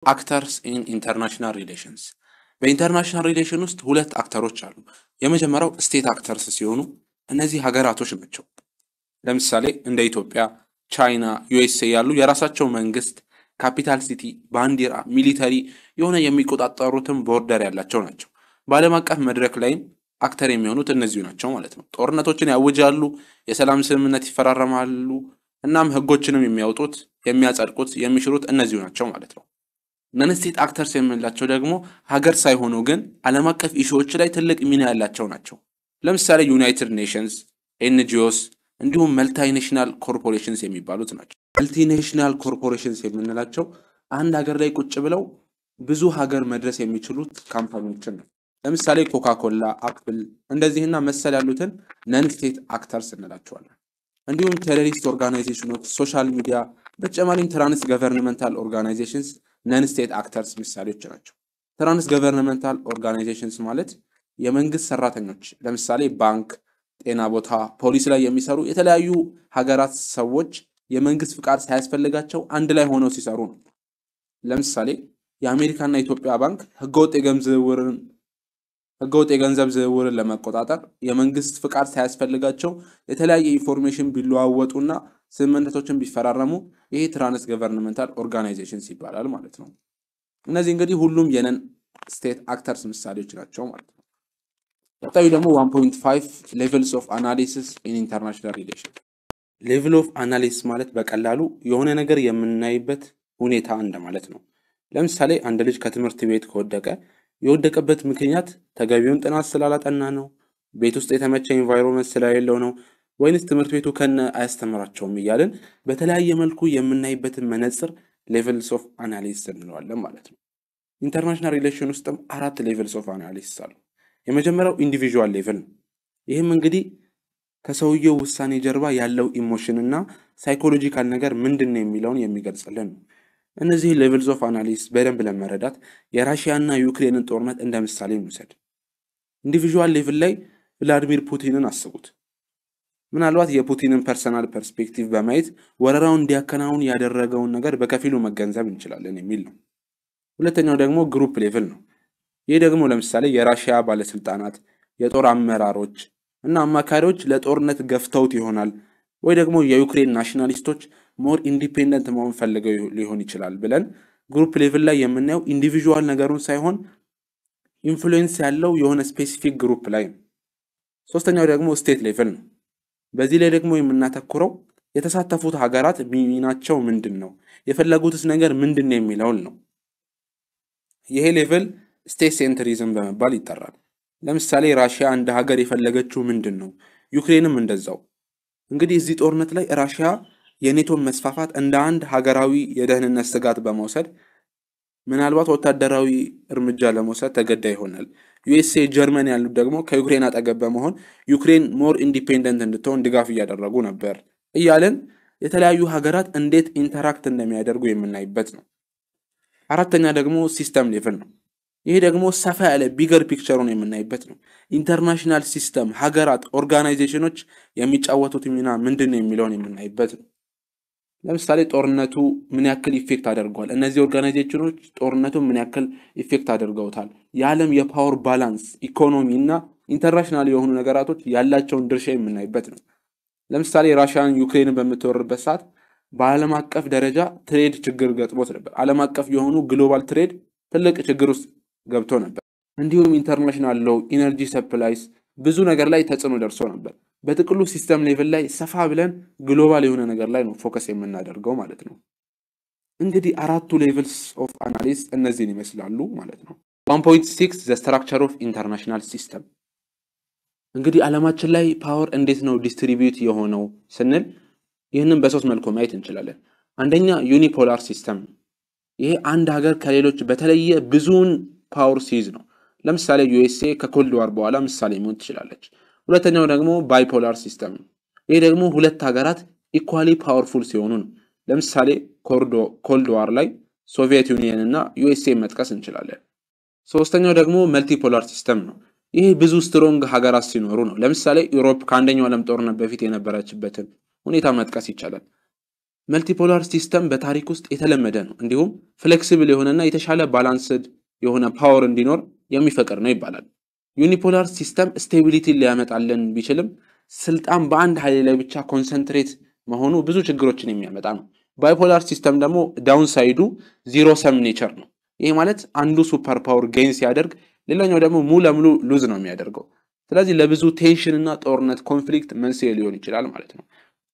Actors in international relations። በ international relation ውስጥ ሁለት actor ኦች አሉ። የመጀመሪያው state actors ሲሆኑ እነዚህ ሀገራቶች ናቸው። ለምሳሌ እንደ ኢትዮጵያ፣ ቻይና፣ USA ያሉ የራሳቸው መንግስት፣ capital city፣ ባንዲራ፣ military የሆነ የሚቆጣጠሩትን border ያላቸው ናቸው። በዓለም አቀፍ መድረክ ላይም actor የሚሆኑት እነዚሁ ናቸው ማለት ነው። ጦርነቶችን ያውጃሉ፣ የሰላም ስምምነት ይፈራረማሉ፣ እናም ህጎችንም የሚያወጡት፣ የሚያጸድቁት፣ የሚሽሩት እነዚሁ ናቸው ማለት ነው። Non state actors የምንላቸው ደግሞ ሀገር ሳይሆኑ ግን ዓለም አቀፍ issue ዎች ላይ ትልቅ ሚና ያላቸው ናቸው። ለምሳሌ United Nations፣ NGOs እንዲሁም multinational corporations የሚባሉት ናቸው። Multinational corporations የምንላቸው አንድ ሀገር ላይ ቁጭ ብለው ብዙ ሀገር መድረስ የሚችሉት company ዎችን ነው። ለምሳሌ ኮካኮላ፣ አፕል እንደዚህና መሰል ያሉትን non state actors እንላቸዋለን። እንዲሁም terrorist organization ኖች፣ social media፣ በተጨማሪም trans governmental organizations non state actors ምሳሌዎች ናቸው። Trans governmental organizations ማለት የመንግስት ሰራተኞች ለምሳሌ ባንክ፣ ጤና ቦታ፣ ፖሊስ ላይ የሚሰሩ የተለያዩ ሀገራት ሰዎች የመንግስት ፍቃድ ሳያስፈልጋቸው አንድ ላይ ሆነው ሲሰሩ ነው። ለምሳሌ የአሜሪካና የኢትዮጵያ ባንክ ህገወጥ የገንዘብ ዝውውርን ለመቆጣጠር የመንግስት ፍቃድ ሳያስፈልጋቸው የተለያየ information ቢለዋወጡና ስምምነቶችን ቢፈራረሙ ይሄ trans governmental organizations ይባላል ማለት ነው። እነዚህ እንግዲህ ሁሉም የ non state actors ምሳሌዎች ናቸው ማለት ነው። ቀጣዩ ደግሞ 1.5 levels of analysis in international relation። Level of analysis ማለት በቀላሉ የሆነ ነገር የምናይበት ሁኔታ እንደማለት ነው። ለምሳሌ አንድ ልጅ ከትምህርት ቤት ከወደቀ የወደቀበት ምክንያት ተገቢውን ጥናት ስላላጠና ነው፣ ቤት ውስጥ የተመቸ environment ስለሌለው ነው፣ ወይንስ ትምህርት ቤቱ ከነ አያስተምራቸውም እያልን በተለያየ መልኩ የምናይበትን መነጽር levels of analysis እንለዋለን ማለት ነው። International relation ውስጥም አራት levels of analysis አሉ። የመጀመሪያው individual level ነው። ይህም እንግዲህ ከሰውየው ውሳኔ ጀርባ ያለው emotion እና psychological ነገር ምንድን ነው የሚለውን የሚገልጽልን ነው። እነዚህ levels of analysis በደንብ ለመረዳት የራሽያና ዩክሬንን ጦርነት እንደ ምሳሌ እንውሰድ። Individual level ላይ ቭላዲሚር ፑቲንን አስቡት። ምናልባት የፑቲንን personal perspective በማየት ወረራውን እንዲያከናውን ያደረገውን ነገር በከፊሉ መገንዘብ እንችላለን የሚል ነው። ሁለተኛው ደግሞ group level ነው። ይህ ደግሞ ለምሳሌ የራሽያ ባለስልጣናት፣ የጦር አመራሮች እና አማካሪዎች ለጦርነት ገፍተውት ይሆናል ወይ ደግሞ የዩክሬን nationalist ኦች more independent መሆን ፈልገው ሊሆን ይችላል ብለን group level ላይ የምናየው individual ነገሩን ሳይሆን influence ያለው የሆነ specific group ላይ ነው። ሶስተኛው ደግሞ state level ነው። በዚህ ላይ ደግሞ የምናተኩረው የተሳተፉት ሀገራት ሚናቸው ምንድን ነው፣ የፈለጉትስ ነገር ምንድን ነው የሚለውን ነው። ይሄ level state centrism በመባል ይጠራል። ለምሳሌ ራሽያ እንደ ሀገር የፈለገችው ምንድን ነው? ዩክሬንም እንደዛው። እንግዲህ እዚህ ጦርነት ላይ ራሽያ የኔቶን መስፋፋት እንደ አንድ ሀገራዊ የደህንነት ስጋት በመውሰድ ምናልባት ወታደራዊ እርምጃ ለመውሰድ ተገዳ ይሆናል። USA፣ ጀርመን ያሉት ደግሞ ከዩክሬን አጠገብ በመሆን ዩክሬን more independent እንድትሆን ድጋፍ እያደረጉ ነበር እያለን የተለያዩ ሀገራት እንዴት interact እንደሚያደርጉ የምናይበት ነው። አራተኛ ደግሞ system level ነው። ይሄ ደግሞ ሰፋ ያለ bigger picture ኡን የምናይበት ነው። International system፣ ሀገራት፣ organization ኖች የሚጫወቱት ሚና ምንድን ነው የሚለውን የምናይበት ነው። ለምሳሌ ጦርነቱ ምን ያክል effect አድርጓል? እነዚህ organization ኖች ጦርነቱ ምን ያክል effect አድርገውታል? የዓለም የ power balance፣ ኢኮኖሚ እና international የሆኑ ነገራቶች ያላቸውን ድርሻ የምናይበት ነው። ለምሳሌ ራሽያን ዩክሬንን በምትወርበት ሰዓት በዓለም አቀፍ ደረጃ trade ችግር ገጥሞት ነበር። ዓለም አቀፍ የሆኑ global trade ትልቅ ችግር ውስጥ ገብቶ ነበር። እንዲሁም international law፣ energy supplies ብዙ ነገር ላይ ተጽዕኖ ደርሶ ነበር። በጥቅሉ system level ላይ ሰፋ ብለን global የሆነ ነገር ላይ ነው focus የምናደርገው ማለት ነው። እንግዲህ አራቱ levels of analysis እነዚህን ይመስላሉ ማለት ነው። 1.6 the structure of international system። እንግዲህ ዓለማችን ላይ power እንዴት ነው distribute የሆነው ስንል ይህንን በሶስት መልኩ ማየት እንችላለን። አንደኛ unipolar system ነው። ይሄ አንድ ሀገር ከሌሎች በተለየ ብዙውን power ሲይዝ ነው። ለምሳሌ USA ከ Cold War በኋላ ምሳሌ መሆን ትችላለች። ሁለተኛው ደግሞ bipolar system ነው። ይሄ ደግሞ ሁለት ሀገራት equally powerful ሲሆኑ ነው። ለምሳሌ Cold War ላይ Soviet Union እና USA መጥቀስ እንችላለን። ሶስተኛው ደግሞ multipolar system ነው። ይሄ ብዙ strong ሀገራት ሲኖሩ ነው። ለምሳሌ Europe ከአንደኛው ዓለም ጦርነት በፊት የነበረችበትን ሁኔታ መጥቀስ ይቻላል። Multipolar system በታሪክ ውስጥ የተለመደ ነው፣ እንዲሁም flexible የሆነና የተሻለ balanced የሆነ power እንዲኖር የሚፈቅድ ነው ይባላል። Unipolar system stability ሊያመጣልን ቢችልም ስልጣን በአንድ ኃይል ላይ ብቻ concentrate መሆኑ ብዙ ችግሮችን የሚያመጣ ነው። Bipolar system ደግሞ downside ኡ zero sum nature ነው። ይሄ ማለት አንዱ super power gain ሲያደርግ ሌላኛው ደግሞ ሙሉ ለሙሉ lose ነው የሚያደርገው። ስለዚህ ለብዙ tension እና ጦርነት conflict መንስኤ ሊሆን ይችላል ማለት ነው።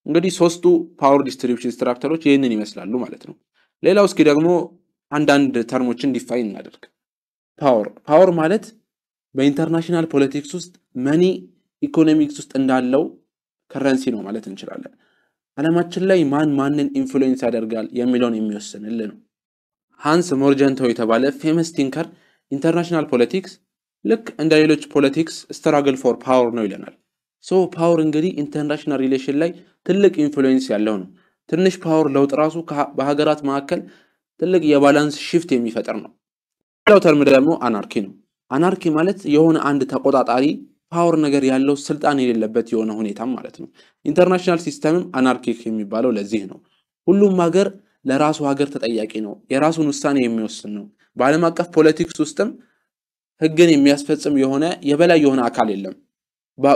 እንግዲህ ሶስቱ power distribution structure ኦች ይህንን ይመስላሉ ማለት ነው። ሌላው እስኪ ደግሞ አንዳንድ term ኦችን define እናደርግ። Power ማለት በ international politics ውስጥ money economics ውስጥ እንዳለው currency ነው ማለት እንችላለን። ዓለማችን ላይ ማን ማንን influence ያደርጋል የሚለውን የሚወስንልን ነው። ሃንስ ሞርጀንቶ የተባለ famous thinker international politics ልክ እንደ ሌሎች politics struggle for power ነው ይለናል። So power እንግዲህ international relation ላይ ትልቅ influence ያለው ነው። ትንሽ power ለውጥ ራሱ በሀገራት መካከል ትልቅ የ balance shift የሚፈጥር ነው። ሌላው term ደግሞ anarchy ነው። Anarchy ማለት የሆነ አንድ ተቆጣጣሪ power ነገር ያለው ስልጣን የሌለበት የሆነ ሁኔታም ማለት ነው። International system ም anarchic የሚባለው ለዚህ ነው። ሁሉም ሀገር ለራሱ ሀገር ተጠያቂ ነው፣ የራሱን ውሳኔ የሚወስን ነው። በዓለም አቀፍ politics ውስጥም ህግን የሚያስፈጽም የሆነ የበላይ የሆነ አካል የለም።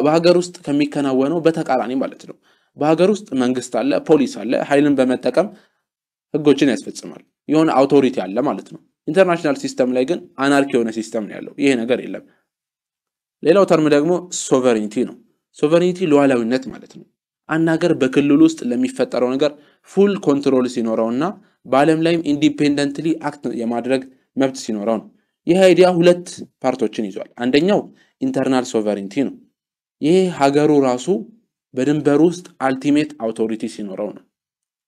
በሀገር ውስጥ ከሚከናወነው በተቃራኒ ማለት ነው። በሀገር ውስጥ መንግስት አለ፣ ፖሊስ አለ፣ ኃይልን በመጠቀም ህጎችን ያስፈጽማል። የሆነ authority አለ ማለት ነው። International system ላይ ግን anarchy የሆነ system ነው ያለው። ይሄ ነገር የለም። ሌላው term ደግሞ sovereignty ነው። Sovereignty ሉዓላዊነት ማለት ነው። አንድ ሀገር በክልሉ ውስጥ ለሚፈጠረው ነገር full control ሲኖረውና በዓለም ላይም independently act የማድረግ መብት ሲኖረው ነው። ይህ idea ሁለት part ኦችን ይዟል። አንደኛው internal sovereignty ነው። ይህ ሀገሩ ራሱ በድንበር ውስጥ ultimate authority ሲኖረው ነው።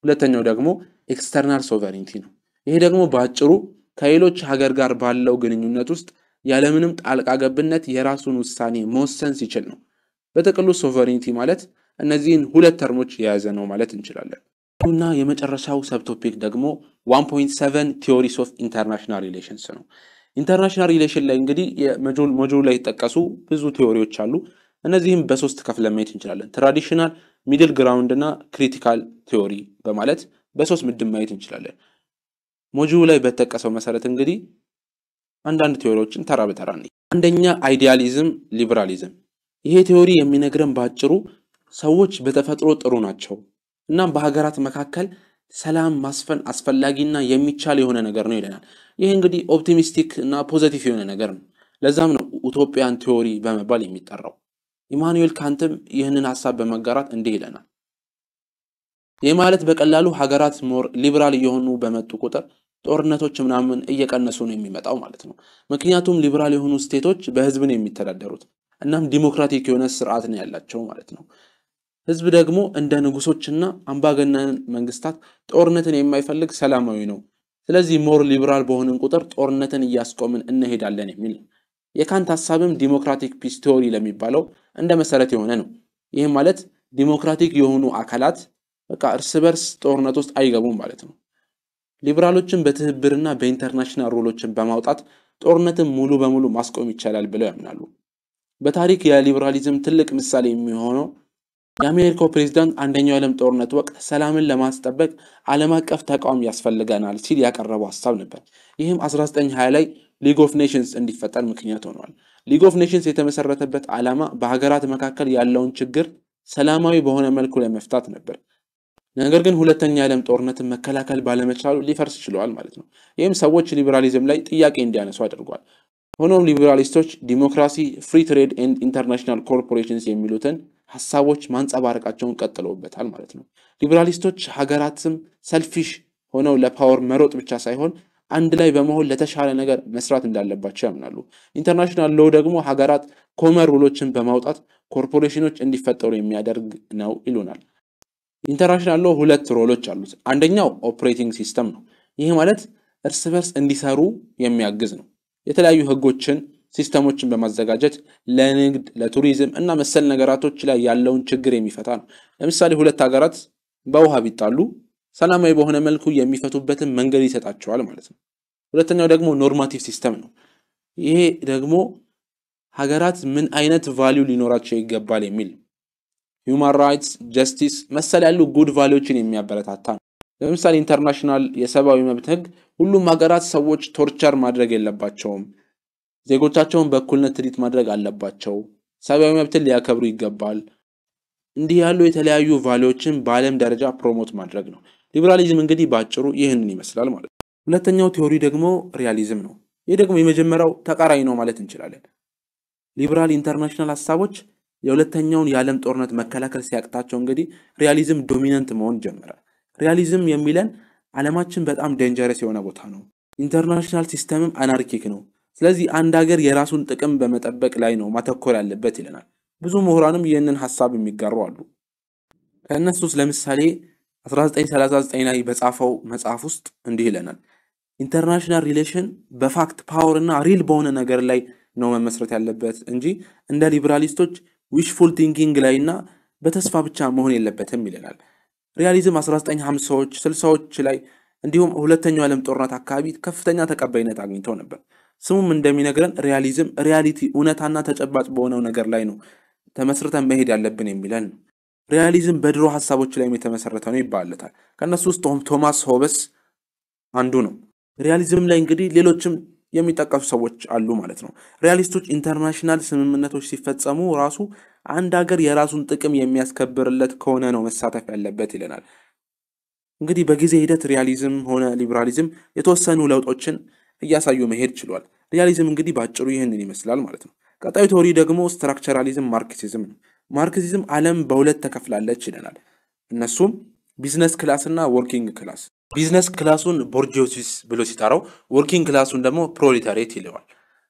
ሁለተኛው ደግሞ external sovereignty ነው። ይሄ ደግሞ በአጭሩ ከሌሎች ሀገር ጋር ባለው ግንኙነት ውስጥ ያለምንም ጣልቃ ገብነት የራሱን ውሳኔ መወሰን ሲችል ነው። በጥቅሉ sovereignty ማለት እነዚህን ሁለት term ኦች የያዘ ነው ማለት እንችላለን። እና የመጨረሻው subtopic ደግሞ 1.7 theories of international relations ነው። International relation ላይ እንግዲህ module ላይ የተጠቀሱ ብዙ theory ዎች አሉ። እነዚህም በሶስት ከፍለን ማየት እንችላለን። Traditional፣ middle ground እና critical theory በማለት በሶስት ምድብ ማየት እንችላለን። Module ላይ በተጠቀሰው መሰረት እንግዲህ አንዳንድ theory ዎችን ተራ በተራ እንይ። አንደኛ idealism liberalism። ይሄ theory የሚነግረን ባጭሩ ሰዎች በተፈጥሮ ጥሩ ናቸው፣ እናም በሀገራት መካከል ሰላም ማስፈን አስፈላጊና የሚቻል የሆነ ነገር ነው ይለናል። ይህ እንግዲህ optimistic እና positive የሆነ ነገር ነው። ለዛም ነው utopian theory በመባል የሚጠራው። ኢማኑኤል ካንትም ይህንን ሀሳብ በመጋራት እንዲህ ይለናል። ይህ ማለት በቀላሉ ሀገራት more liberal እየሆኑ በመጡ ቁጥር ጦርነቶች ምናምን እየቀነሱ ነው የሚመጣው ማለት ነው። ምክንያቱም ሊበራል የሆኑ state ኦች በህዝብ ነው የሚተዳደሩት፣ እናም ዲሞክራቲክ የሆነ ስርዓት ነው ያላቸው ማለት ነው። ህዝብ ደግሞ እንደ ንጉሶችና አምባገነን መንግስታት ጦርነትን የማይፈልግ ሰላማዊ ነው። ስለዚህ more liberal በሆንን ቁጥር ጦርነትን እያስቆምን እንሄዳለን የሚል ነው። የካንት ሀሳብም democratic peace theory ለሚባለው እንደ መሰረት የሆነ ነው። ይህም ማለት ዲሞክራቲክ የሆኑ አካላት በቃ እርስ በርስ ጦርነት ውስጥ አይገቡም ማለት ነው። ሊበራሎችን በትብብርና በ international rule ኦችን በማውጣት ጦርነትን ሙሉ በሙሉ ማስቆም ይቻላል ብለው ያምናሉ። በታሪክ የሊበራሊዝም ትልቅ ምሳሌ የሚሆነው የአሜሪካው ፕሬዝዳንት አንደኛው የዓለም ጦርነት ወቅት ሰላምን ለማስጠበቅ ዓለም አቀፍ ተቋም ያስፈልገናል ሲል ያቀረበው ሀሳብ ነበር። ይህም 1920 ላይ League of Nations እንዲፈጠር ምክንያት ሆኗል። League of Nations የተመሰረተበት ዓላማ በሀገራት መካከል ያለውን ችግር ሰላማዊ በሆነ መልኩ ለመፍታት ነበር። ነገር ግን ሁለተኛ የዓለም ጦርነትን መከላከል ባለመቻሉ ሊፈርስ ችሏል ማለት ነው። ይህም ሰዎች ሊበራሊዝም ላይ ጥያቄ እንዲያነሱ አድርጓል። ሆኖም liberalist ኦች democracy፣ free trade and international corporations የሚሉትን ሀሳቦች ማንጸባረቃቸውን ቀጥለውበታል ማለት ነው። Liberalist ኦች ሀገራትም selfish ሆነው ለ power መሮጥ ብቻ ሳይሆን አንድ ላይ በመሆን ለተሻለ ነገር መስራት እንዳለባቸው ያምናሉ። International law ደግሞ ሀገራት common rule ኦችን በማውጣት ኮርፖሬሽኖች እንዲፈጠሩ የሚያደርግ ነው ይሉናል። International law ሁለት role ኦች አሉት። አንደኛው operating system ነው። ይህ ማለት እርስ በርስ እንዲሰሩ የሚያግዝ ነው። የተለያዩ ህጎችን፣ system ኦችን በማዘጋጀት ለንግድ፣ ለቱሪዝም እና መሰል ነገራቶች ላይ ያለውን ችግር የሚፈታ ነው። ለምሳሌ ሁለት ሀገራት በውሃ ቢጣሉ ሰላማዊ በሆነ መልኩ የሚፈቱበትን መንገድ ይሰጣቸዋል ማለት ነው። ሁለተኛው ደግሞ normative system ነው። ይሄ ደግሞ ሀገራት ምን አይነት value ሊኖራቸው ይገባል የሚል ነው። Human rights፣ justice መሰል ያሉ good value ዎችን የሚያበረታታ ነው። ለምሳሌ international የሰብአዊ መብት ህግ ሁሉም ሀገራት ሰዎች torture ማድረግ የለባቸውም፣ ዜጎቻቸውን በእኩልነት treat ማድረግ አለባቸው፣ ሰብአዊ መብትን ሊያከብሩ ይገባል። እንዲህ ያሉ የተለያዩ value ዎችን በዓለም ደረጃ promote ማድረግ ነው። ሊበራሊዝም እንግዲህ በአጭሩ ይህንን ይመስላል ማለት ነው። ሁለተኛው theory ደግሞ realism ነው። ይህ ደግሞ የመጀመሪያው ተቃራኒ ነው ማለት እንችላለን። ሊበራል international ሀሳቦች የሁለተኛውን የዓለም ጦርነት መከላከል ሲያቅታቸው እንግዲህ realism dominant መሆን ጀመረ። Realism የሚለን ዓለማችን በጣም dangerous የሆነ ቦታ ነው፣ international system ም anarchic ነው። ስለዚህ አንድ ሀገር የራሱን ጥቅም በመጠበቅ ላይ ነው ማተኮር ያለበት ይለናል። ብዙ ምሁራንም ይህንን ሀሳብ የሚጋሩ አሉ። ከእነሱ ውስጥ ለምሳሌ 1939 ላይ በጻፈው መጽሐፍ ውስጥ እንዲህ ይለናል። International relation በ fact፣ power እና real በሆነ ነገር ላይ ነው መመስረት ያለበት እንጂ እንደ liberalist ኦች wishful thinking ላይ እና በተስፋ ብቻ መሆን የለበትም ይለናል። Realism 1950ዎች፣ 60ዎች ላይ እንዲሁም ሁለተኛው ዓለም ጦርነት አካባቢ ከፍተኛ ተቀባይነት አግኝተው ነበር። ስሙም እንደሚነግረን realism reality፣ እውነታና ተጨባጭ በሆነው ነገር ላይ ነው ተመስርተን መሄድ ያለብን የሚለን ነው። Realism በድሮ ሀሳቦች ላይም የተመሰረተ ነው ይባልለታል። ከእነሱ ውስጥ ቶማስ ሆበስ አንዱ ነው። Realism ላይ እንግዲህ ሌሎችም የሚጠቀሱ ሰዎች አሉ ማለት ነው። Realist ኦች international ስምምነቶች ሲፈጸሙ ራሱ አንድ ሀገር የራሱን ጥቅም የሚያስከብርለት ከሆነ ነው መሳተፍ ያለበት ይለናል። እንግዲህ በጊዜ ሂደት realism ሆነ ሊበራሊዝም የተወሰኑ ለውጦችን እያሳዩ መሄድ ችሏል። Realism እንግዲህ በአጭሩ ይህንን ይመስላል ማለት ነው። ቀጣዩ theory ደግሞ structuralism ማርክሲዝም ነው። ማርክሲዝም ዓለም በሁለት ተከፍላለች ይለናል። እነሱም business class እና working class። Business class ኡን bourgeoisie ብሎ ሲጠራው፣ working class ኡን ደግሞ ፕሮሊታሬት ይለዋል።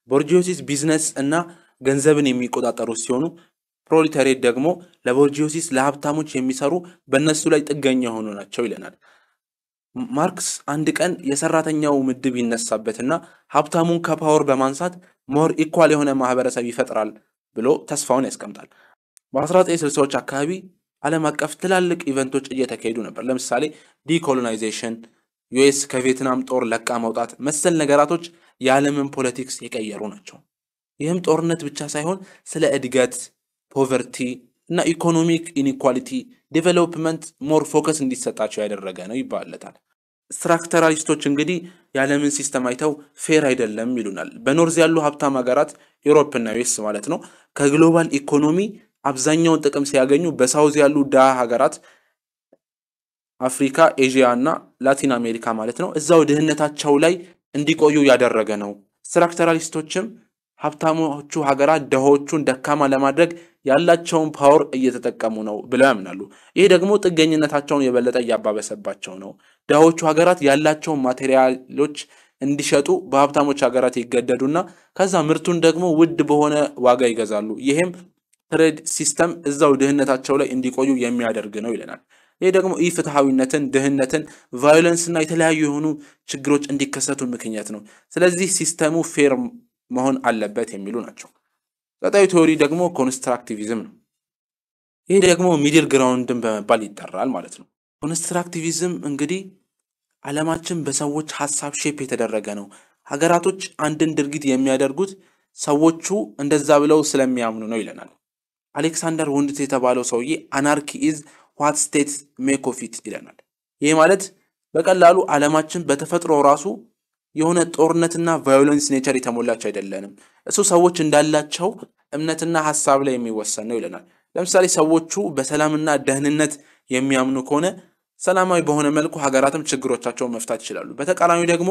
Bourgeoisie business እና ገንዘብን የሚቆጣጠሩ ሲሆኑ ፕሮሊታሬት ደግሞ ለ bourgeoisie፣ ለሀብታሞች የሚሰሩ፣ በእነሱ ላይ ጥገኛ የሆኑ ናቸው ይለናል። ማርክስ አንድ ቀን የሰራተኛው ምድብ ይነሳበትና ሀብታሙን ከ power በማንሳት more equal የሆነ ማህበረሰብ ይፈጥራል ብሎ ተስፋውን ያስቀምጣል። በ1960ዎች አካባቢ ዓለም አቀፍ ትላልቅ event ኦች እየተካሄዱ ነበር። ለምሳሌ decolonization፣ US ከቪየትናም ጦር ለቃ መውጣት መሰል ነገራቶች የዓለምን politics የቀየሩ ናቸው። ይህም ጦርነት ብቻ ሳይሆን ስለ እድገት፣ poverty እና economic inequality፣ development more focus እንዲሰጣቸው ያደረገ ነው ይባልለታል። Structuralist ኦች እንግዲህ የዓለምን system አይተው fair አይደለም ይሉናል። በ north ያሉ ሀብታም ሀገራት፣ Europe እና US ማለት ነው፣ ከ global economy አብዛኛውን ጥቅም ሲያገኙ በ south ያሉ ድሃ ሀገራት፣ አፍሪካ፣ ኤዥያ እና ላቲን አሜሪካ ማለት ነው፣ እዛው ድህነታቸው ላይ እንዲቆዩ ያደረገ ነው። Structuralist ኦችም ሀብታሞቹ ሀገራት ድሆቹን ደካማ ለማድረግ ያላቸውን power እየተጠቀሙ ነው ብለው ያምናሉ። ይህ ደግሞ ጥገኝነታቸውን የበለጠ እያባበሰባቸው ነው። ድሆቹ ሀገራት ያላቸውን material ኦች እንዲሸጡ በሀብታሞች ሀገራት ይገደዱና ከዛ ምርቱን ደግሞ ውድ በሆነ ዋጋ ይገዛሉ። ይሄም trade system እዛው ድህነታቸው ላይ እንዲቆዩ የሚያደርግ ነው ይለናል። ይህ ደግሞ ኢፍትሐዊነትን፣ ድህነትን፣ violence እና የተለያዩ የሆኑ ችግሮች እንዲከሰቱ ምክንያት ነው። ስለዚህ system ኡ fair መሆን አለበት የሚሉ ናቸው። ቀጣዩ theory ደግሞ constructivism ነው። ይህ ደግሞ middle ground ን በመባል ይጠራል ማለት ነው። Constructivism እንግዲህ ዓለማችን በሰዎች ሀሳብ shape የተደረገ ነው። ሀገራቶች አንድን ድርጊት የሚያደርጉት ሰዎቹ እንደዛ ብለው ስለሚያምኑ ነው ይለናል። አሌክሳንደር ውንድት የተባለው ሰውዬ "Anarchy is what state make of it" ይለናል። ይህ ማለት በቀላሉ ዓለማችን በተፈጥሮ ራሱ የሆነ ጦርነትና violence nature የተሞላች አይደለንም። እሱ ሰዎች እንዳላቸው እምነትና ሀሳብ ላይ የሚወሰን ነው ይለናል። ለምሳሌ ሰዎቹ በሰላምና ደህንነት የሚያምኑ ከሆነ ሰላማዊ በሆነ መልኩ ሀገራትም ችግሮቻቸውን መፍታት ይችላሉ። በተቃራኒው ደግሞ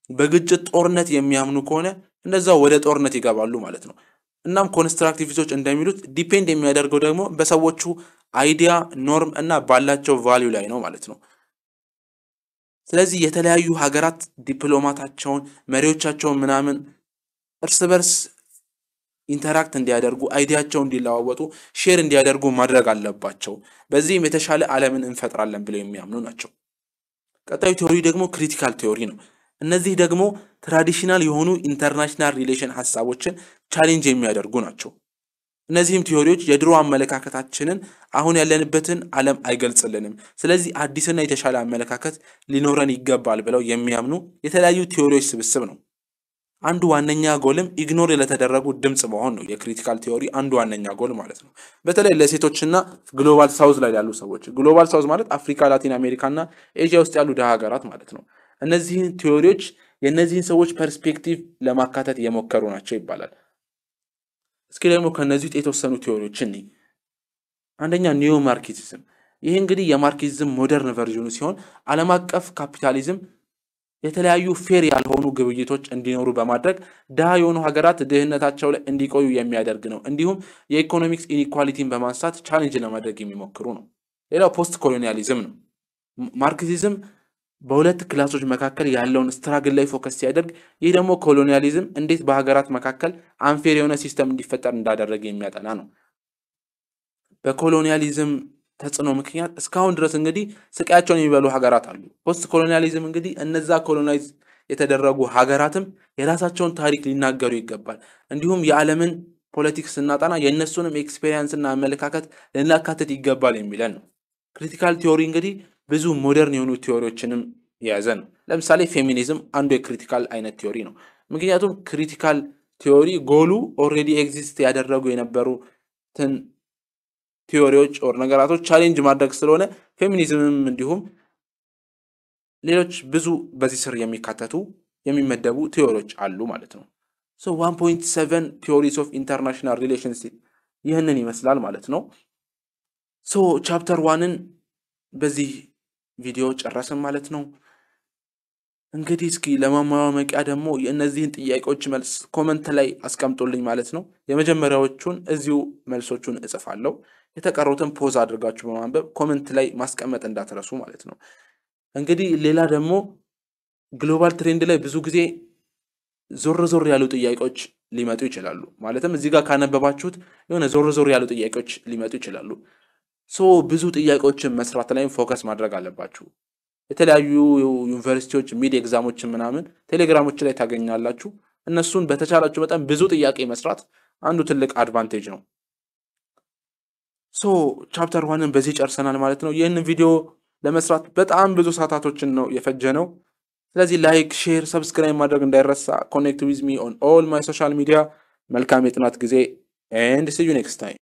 በግጭት፣ ጦርነት የሚያምኑ ከሆነ እንደዛው ወደ ጦርነት ይገባሉ ማለት ነው። እናም constructivist ኦች እንደሚሉት depend የሚያደርገው ደግሞ በሰዎቹ idea፣ norm እና ባላቸው value ላይ ነው ማለት ነው። ስለዚህ የተለያዩ ሀገራት ዲፕሎማታቸውን፣ መሪዎቻቸውን ምናምን እርስ በርስ interact እንዲያደርጉ፣ idea ቸውን እንዲለዋወጡ፣ share እንዲያደርጉ ማድረግ አለባቸው። በዚህም የተሻለ ዓለምን እንፈጥራለን ብለው የሚያምኑ ናቸው። ቀጣዩ theory ደግሞ critical theory ነው። እነዚህ ደግሞ traditional የሆኑ international relation ሀሳቦችን challenge የሚያደርጉ ናቸው። እነዚህም theory ዎች የድሮ አመለካከታችንን አሁን ያለንበትን ዓለም አይገልጽልንም፣ ስለዚህ አዲስና የተሻለ አመለካከት ሊኖረን ይገባል ብለው የሚያምኑ የተለያዩ theory ዎች ስብስብ ነው። አንዱ ዋነኛ goal ም ignore ለተደረጉ ድምጽ መሆን ነው። የ critical theory አንዱ ዋነኛ ጎል ማለት ነው። በተለይ ለሴቶችና Global South ላይ ያሉ ሰዎች፣ Global South ማለት አፍሪካ፣ ላቲን አሜሪካ እና ኤዥያ ውስጥ ያሉ ድሃ ሀገራት ማለት ነው። እነዚህን theory ዎች የእነዚህን ሰዎች perspective ለማካተት የሞከሩ ናቸው ይባላል። እስኪ ደግሞ ከእነዚህ ውስጥ የተወሰኑ theory ዎች እንይ። አንደኛ neo Marxism። ይህ እንግዲህ የማርክሲዝም modern version ኑ ሲሆን ዓለም አቀፍ ካፒታሊዝም የተለያዩ fair ያልሆኑ ግብይቶች እንዲኖሩ በማድረግ ድሃ የሆኑ ሀገራት ድህነታቸው ላይ እንዲቆዩ የሚያደርግ ነው። እንዲሁም የ economics inequality ን በማንሳት challenge ለማድረግ የሚሞክሩ ነው። ሌላው post colonialism ነው። ማርክሲዝም በሁለት class ኦች መካከል ያለውን struggle ላይ focus ሲያደርግ፣ ይህ ደግሞ colonialism እንዴት በሀገራት መካከል unfair የሆነ system እንዲፈጠር እንዳደረገ የሚያጠና ነው። በ colonialism ተጽዕኖ ምክንያት እስካሁን ድረስ እንግዲህ ስቃያቸውን የሚበሉ ሀገራት አሉ። Post colonialism እንግዲህ እነዛ colonize የተደረጉ ሀገራትም የራሳቸውን ታሪክ ሊናገሩ ይገባል። እንዲሁም የዓለምን politics ስናጠና የእነሱንም experience እና አመለካከት ልናካትት ይገባል የሚለን ነው። Critical theory እንግዲህ ብዙ modern የሆኑ theory ዎችንም የያዘ ነው። ለምሳሌ ፌሚኒዝም አንዱ የ critical አይነት theory ነው። ምክንያቱም critical theory goal ኡ already exist ያደረጉ የነበሩትን theory ዎች or ነገራቶች challenge ማድረግ ስለሆነ ፌሚኒዝምም እንዲሁም ሌሎች ብዙ በዚህ ስር የሚካተቱ የሚመደቡ theory ዎች አሉ ማለት ነው። So 1.7 theories of international relations ይህንን ይመስላል ማለት ነው። So chapter one ን በዚህ ቪዲዮ ጨረስን ማለት ነው። እንግዲህ እስኪ ለማሟሟቂያ ደግሞ የእነዚህን ጥያቄዎች መልስ comment ላይ አስቀምጡልኝ ማለት ነው። የመጀመሪያዎቹን እዚሁ መልሶቹን እጽፋለሁ። የተቀሩትን pause አድርጋችሁ በማንበብ comment ላይ ማስቀመጥ እንዳትረሱ ማለት ነው። እንግዲህ ሌላ ደግሞ global trend ላይ ብዙ ጊዜ ዞር ዞር ያሉ ጥያቄዎች ሊመጡ ይችላሉ። ማለትም እዚህ ጋር ካነበባችሁት የሆነ ዞር ዞር ያሉ ጥያቄዎች ሊመጡ ይችላሉ። So ብዙ ጥያቄዎችን መስራት ላይም focus ማድረግ አለባችሁ። የተለያዩ ዩኒቨርሲቲዎች mid exam ኦችን ምናምን ቴሌግራሞች ላይ ታገኛላችሁ። እነሱን በተቻላችሁ መጠን ብዙ ጥያቄ መስራት አንዱ ትልቅ advantage ነው። So chapter one ን በዚህ ጨርሰናል ማለት ነው። ይህንን ቪዲዮ ለመስራት በጣም ብዙ ሰዓታቶችን ነው የፈጀነው። ስለዚህ like፣ share፣ subscribe ማድረግ እንዳይረሳ። Connect with me on all my social media። መልካም የጥናት ጊዜ and see you next time።